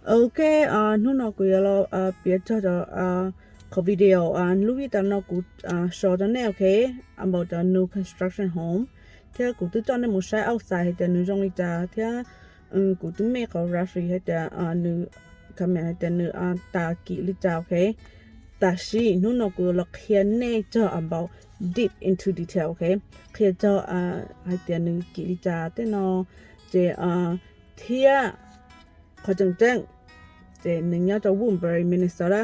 Ok, hnub no kuv yuav los piav txog qhov video lub vij tas no kuv so rau nej, ok, about the new construction home. Thiab kuv twb coj nej mus saib outside hais tias nws zoo li cas thiab kuv twb mej qhov referee hais tias nws comment hais tias nws tas kim li cas, ok. Tab sis hnub no kuv yuav los qhia nej txog about deep into detail, ok, qhia txog hais tias nws kim li cas tej no. Ces thiab qhov tseem ceeb ces nws nyob rau Woodbury, Minnesota.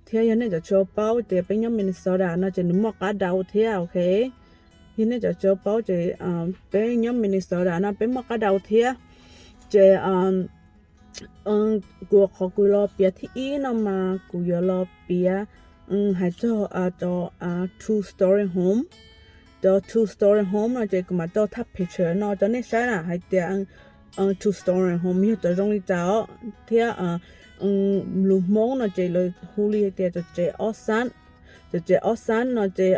Thiab yog nej cov tsis paub tias peb nyob Minnesota no ces nws muaj qab dau thiab, ok. Yog nej cov tsis paub ces peb nyob Minnesota no peb muaj qab dau thiab. Ces kuv qhov kuv los piav thib ib no mas kuv yuav los piav hais txog cov two story home. Cov two story home no ces kuv mam tau thaj picture no rau nej saib na hais tias two story home yog cov zoo li cas os, thiab lus Hmoob no ces lawv hu li hais tias cov tsev ob xab. Cov tsev ob xab no ces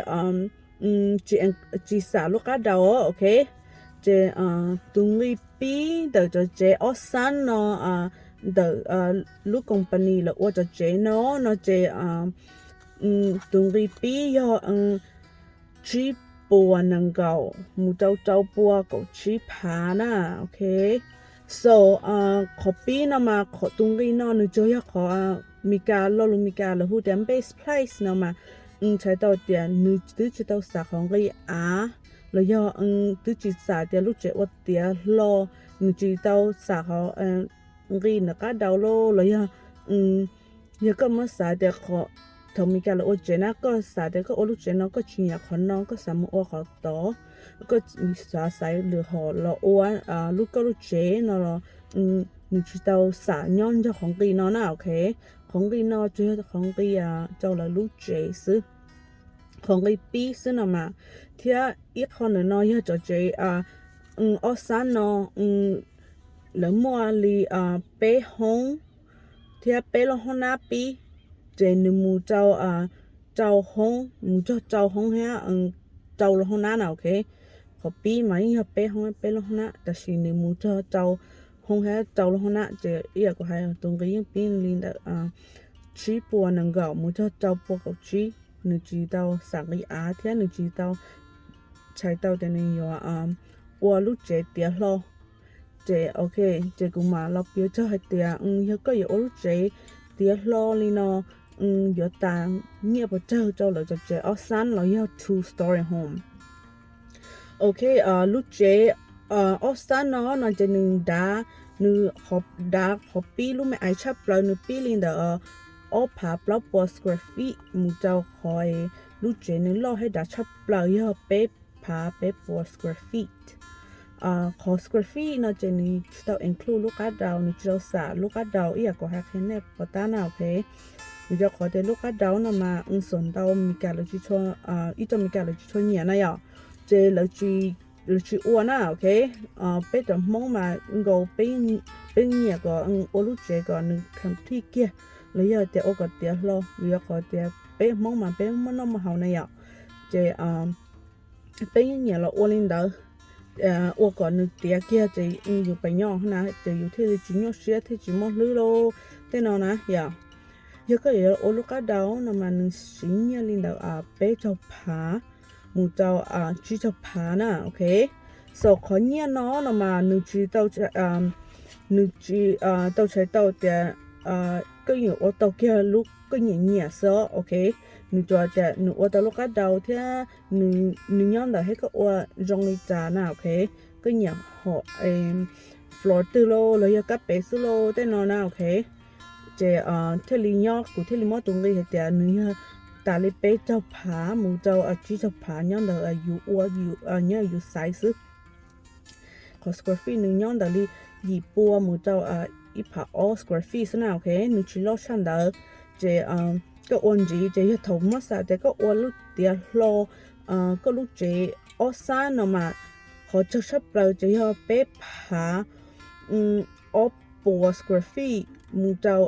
tsis xam lub qab dau, ok. Ces tus nqi pib ntawm cov tsev ob xab no ntawm lub company lawv ua cov tsev no no ces tus nqi pib yog tsib puas nees nkaum mus rau rau puas kaum tsib phav na, ok. So qhov pib no mas qhov tus nqi no nws tsuas yog qhov Meskas, lo lus Meskas lawv hu tias base price no mas txhais tau tias nws twb tsis tau xam qhov nqi av los yog twb tsis xam tias lub tsev ua tiav hlo, nws tsis tau xam qhov nqi nws qab dau los los yog yog koj muab xav tias qhov thaum Meskas lawv ua tsev na koj xav tias koj ua lub tsev no koj tsis nyiam qhov no koj xav mus ua qhov tod, koj xav xaiv lwm hom los ua lub koj lub tsev no los nws tsis tau xam nyob nrog qhov nqi no na, ok. Qhov nqi no tsuas yog qhov nqi rau lawv lub tsev xwb, qhov nqi pib xwb no mas. Thiab ib qho ntawm no yog cov tsev ob xab no lawv muaj li peb hoob thiab peb lub hoob nab pib, ces nws mus rau rau hoob, mus txog rau hoob thiab rau lub hoob nab na, ok. Qhov pib mas yeej yog peb hoob peb lub hoob nab tab sis nws mus txog rau hoob thiab rau lub hoob nab ces ib yam kuv hais tus nqi yeej pib li ntawm tsib puas nees nkaum mus txog rau puas kaum tsib. Nws tsis tau xam nqi av thiab nws tsis tau txhais tau tias nws yuav ua lub tsev tiav hlo. Ces ok, ces kuv mam los piav txog hais tias yog koj yuav ua lub tsev tiav hlo li no yuav tas nyiaj puas tsawg rau lawv cov tsev ob xab los yog two story home. Ok, lub tsev ob xab no no ces nws dav, nws qhov dav qhov pib lub me aiv tshaj plaws nws pib li ntawm ob phav plaub puas square feet mus rau qhov lub tsev nws loj thiab dav tshaj plaws yog peb phav peb puas square feet. Qhov square feet no ces nws tsis tau include lub qab dau, nws tsis tau xam lub qab dau ib yam kuv hais qhia nej puas tab na, ok. Vim rau qhov tias lub qab dau no mas xuas ntau Meskas lawv tsis tshua, ib txoj Meskas lawv tsis tshua nyiam na yom, ces lawv tsis ua na, ok. Peb cov Hmoob mas nkaus peb nyiam kom ua lub tsev kom nws complete kiag los yog tias ua kom tiav hlo, vim rau qhov tias peb Hmoob mas peb muaj noj muaj haus na yom. Ces peb yeej nyiam los ua li ntawd, ua kom nws tiav kiag ces yus pem nyob na ces yus thiaj li tsis nyuaj siab thiaj tsis muaj hlwb lauj tej no na yom. Yog koj yuav ua lub qab dau no mas nws siv nyiaj li ntawm peb caug phav mus rau tsib caug phav na, ok. So qhov nyiaj no no mas nws tsis tau, nws tsis tau txhais tau tias koj yuav ua tau kiag lub koj nyiam nyiam xwb, ok. Nws tsuas tias nws ua tau lub qab dau thiab nws nyob ntawm thiab koj ua zoo li cas na, ok. Koj nyiam hom floor twg lauj los yog kab pem xwb lauj tej no na, ok. Ces thiaj li nyob, kuv thiaj li muab tus nqi hais tias nws yog tas li peb caug phav mus rau tsib caug phav nyob ntawm yus ua, nyob yus xaiv xwb. Qhov square feet nws nyob ntawm li yim pua mus rau ib phav ob square feet xwb na, ok. Nws tsis loj tshaj ntawd. Ces koj ua ntxiv ces yog thaum muab xav tias koj ua lub tiav hlo koj lub tsev ob xab no mas qhov tsawg tshaj plaws ces yog peb phav ob puas square feet mus rau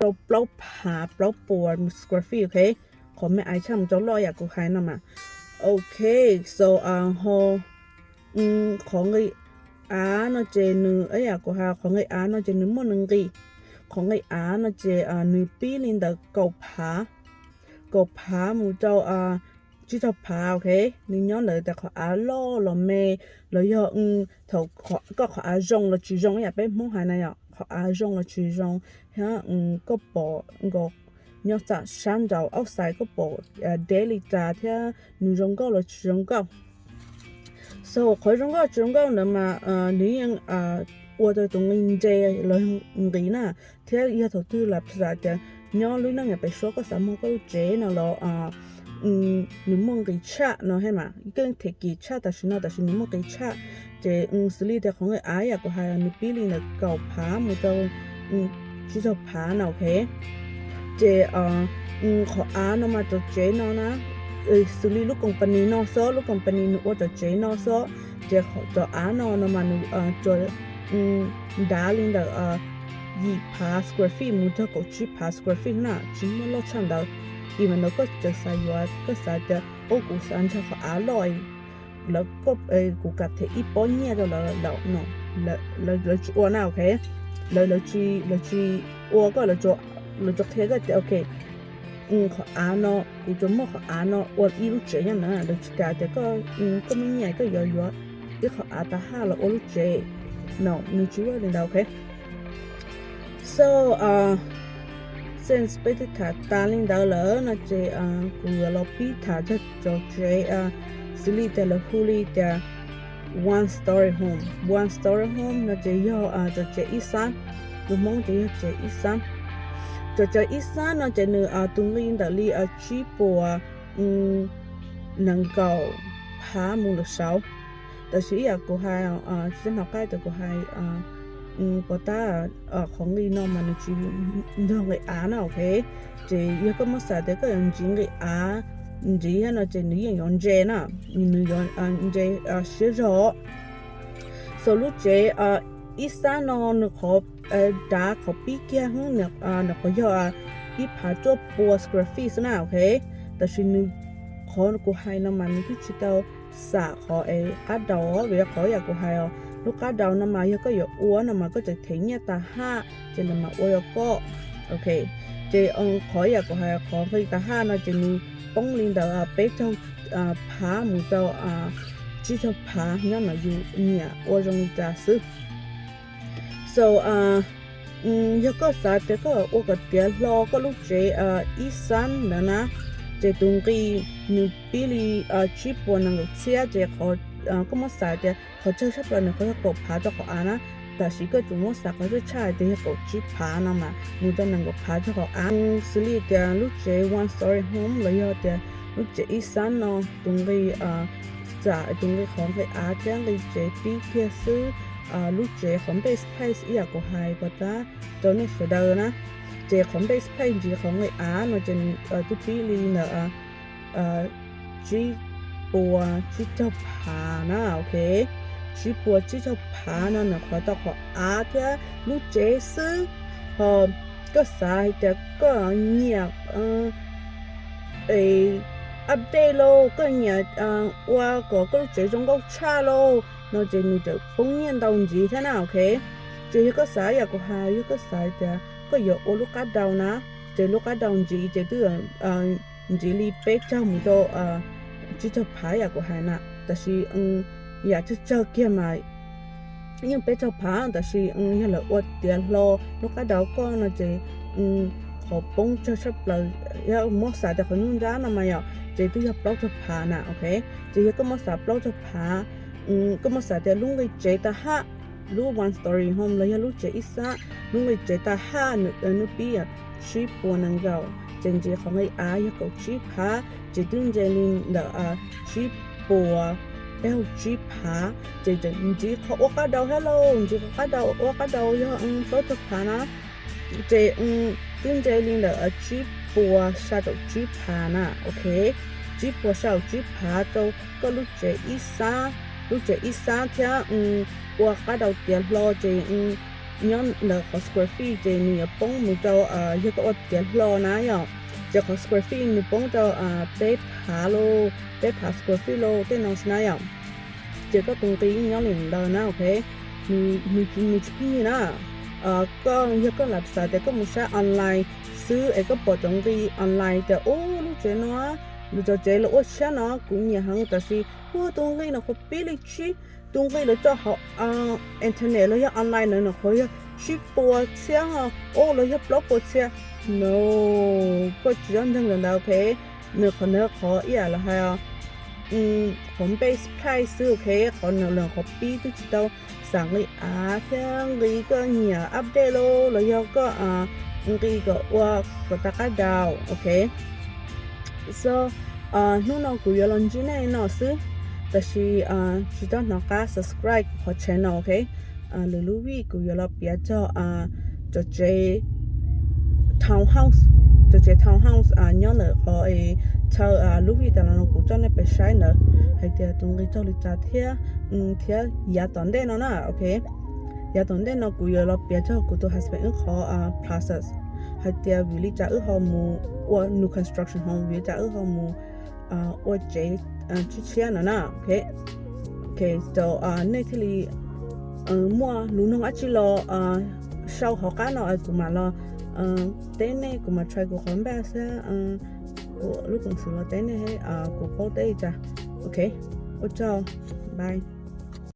rau plaub phav plaub puas square feet, ok. Qhov me aiv tshaj mus rau loj yam kuv hais no mas. Ok, so ho qhov nqi av no ces nws, ib yam kuv hais qhov nqi av no ces nws muaj nws nqis. Qhov nqi av no ces nws pib li ntawm kaum phav, kaum phav mus rau tsib caug phav, ok. Nws nyob ntawm tias qhov av loj los me, los yog thaum koj qhov av zoo los tsis zoo, ib yam peb Hmoob hais na yom, qhov av zoo los tsis zoo, thiab koj pom nkaus nyob txam sab nraud outside koj pom deb li cas thiab nws zoo nkauj los tsis zoo nkauj. So qhov zoo nkauj tsis zoo nkauj ntawd mas nws yeej ua rau tus nqi ntse los nqis na, thiab yog thaum twg lam xav tias nyob lub neej pem suab koj xav muag koj lub tsev no los nws muaj nqis tshaj no thiab mas, keej them kim tshaj tam sim no, tam sim nws muaj nqis tshaj. Ces xws li tias qhov nqi av yam kuv hais nws pib li ntawm kaum phav mus rau tsib caug phav no, ok. Ces qhov av no mas cov tsev no na, xws li lub company no xwb, lub company nws ua cov tsev no xwb, ces cov av no no mas nws dav li ntawm yim phav square feet mus rau kaum tsib phav square feet na, tsis muaj loj tshaj ntawd. Vim mas ntawd koj txawm xav yuav, koj xav tias ua kuv xav nrog qhov av loj, lawv, kuv kam them ib pob nyiaj rau lawv, lawv tsis ua na, ok. Lawv, lawv tsis ua koj, lawv tsuas qhia koj tias ok, qhov av no, kuv tsuas muaj qhov av no ua ib lub tsev nyob na, lawv tsis kam tias koj, koj muaj nyiaj koj yuav yuav ib qhov av tag haj los ua lub tsev. No, nws tsis ua li ntawd, ok. So since peb twb tham tas li ntawd lawm no ces kuv yuav los pib tham txog cov tsev xws li tias lawv hu li tias one story home. One story home no ces yog cov tsev ib xab, lus Hmoob ces yog tsev ib xab. Cov tsev ib xab no ces nws tus nqi ntawm li tsib puas nees nkaum phav mus lawm saud. Tab sis ib yam kuv hais, tsis tau hnov qab tias kuv hais pov tab, qhov nqi no mas nws tsis nrog nqi av na, ok. Ces yog koj muab xav tias koj yuav ntsib nqi av ntsib no ces nws yeej yuav ntse na, nws yuav ntse siab zog. So lub tsev ib xab no nws qhov dav qhov pib kiag nws qhov yog ib phav cuaj pua square feet xwb na, ok. Tab sis nws, qhov kuv hais no mas nws twb tsis tau xam qhov es qab daus, vim qhov yam kuv hais os, lub qab daus no mas yog koj yuav ua no mas koj tseem them nyiaj tas haj ces lawv mam ua rau koj, ok. Ces qhov yam kuv hais qhov nqi tas haj no ces nws poob li ntawm peb caug phav mus rau tsib caug phav nyob ntawm yus nyiam ua zoo li cas xwb. So yog koj xav tias koj ua kom tiav hlo koj lub tsev ib xab ntawd na, ces tus nqi nws pib li tsib puas nees nkaum txhiab, ces koj muab xav tias qhov tsawg tshaj plaws nws qhov yog kaum phav rau qhov av na, tab sis koj tsuas muab xav qhov tsawg tshaj hais tias yog kaum tsib phav no mas mus rau nees nkaum phav rau qhov av. Xws li tias lub tsev one story home los yog tias lub tsev ib xab no, tus nqi, xam tus nqi qhov nqi av thiab nqi tsev pib kiag xwb, lub tsev qhov base price ib yam kuv hais pov tab rau nej sawv daws na, ces qhov base price ntxiv qhov nqi av no ces twb pib li ntawm tsib puas tsib caug phav na, ok. Tsib puas tsib caug phav no nws qhov tau qhov av thiab lub tsev xwb. Ho koj xav hais tias koj nyiam update lauj, koj nyiam ua kom koj lub tsev zoo nkauj tshaj lauj no ces nws tseem poob nyiaj ntau ntxiv thiab na, ok. Ces yog koj xav yam kuv hais, yog koj xav tias koj yuav ua lub qab daus na, ces lub qab daus ntxiv ces twb ntxiv li peb caug mus rau tsib caug phav yam kuv hais na, tab sis yam tsawg tsawg kiag mas yeej peb caug phav, tab sis yog lawv ua tiav hlo lub qab daus koj no ces qhov poob tsawg tshaj plaws, yog muab xav tias qhov nyuj nrab no mas yom, ces twb yog plaub caug phav na, ok. Ces yog koj muab xav plaub caug phav, koj muab xav tias lub nqi tsev tag haj, lub one story home los yog lub tsev ib xab, lub nqi tsev tag haj nws pib tsib puas nees nkaum, ces ntxiv qhov nqi av yog kaum tsib phav, ces twb ntse li ntawm tsib puas peb caug tsib phav, ces ntxiv qhov ua qab daus thiab lauj, ntxiv qhov qab daus, ua qab daus yog plaub caug phav na, ces twb ntse li ntawm tsib puas xya caum tsib phav na, ok. Tsib puas xya caum tsib phav rau koj lub tsev ib xab, lub tsev ib xab thiab ua qab daus tiav hlo ces nyob ntawm qhov square feet ces nws yuav poob mus rau, yog koj ua tiav hlo na yom, ces qhov square feet nws poob rau peb phav lauj, peb phav square feet lauj tej no na yom. Ces koj tus nqi nyob li ntawd na, ok. Nws tsis pheej na. Koj yog koj lam xav tias koj mus saib online xwb es koj pom cov nqi online tias ub lub tsev no, lub cov tsev lawv ua siab no kuv nyiam heev, tab sis ua tus nqi no qhuav pib li tsib, tus nqi lawv tso hauv internet los yog online no no qhuav yog tsib puas txhiab os, los yog plaub puas txhiab. No, koj tsis txhob ntseeg ntawd, ok. Nws qhov ntawd qhov ib yam los hais qhov base price xwb, ok. Qhov no los qhov pib twb tsis tau xav nqi av thiab nqi koj nyiam update los los yog koj nqi kom ua kom tau qab daus, ok. So hnub no kuv yuav los ntsib nej no xwb, tab sis tsis txhob hnov qab subscribe kuv qhov channel, ok. Lwm lub vij kuv yuav los piav txog cov tsev townhouse, cov tsev townhouse nyob ntawm qhov chaw lub vij tas los no kuv coj nej pem saib ntawd hais tias tus nqi txog li cas thiab, thiab yav tom ntej no na, ok. Yav tom ntej no kuv yuav los piav txog kuv tus husband wb qhov process hais tias vim li cas wb ho mus ua new construction home, vim li cas wb ho mus ua tsev tshiab tshiab no na, ok. Ok, so nej thiaj li muaj lus noog dab tsi los sau hauv qab no kuv mam los teb nej, kuv mam try kuv qhov npaj xwb, kuv lub peev xwm los teb nej, kuv paub teb li cas, ok. Ua tsaug, bye.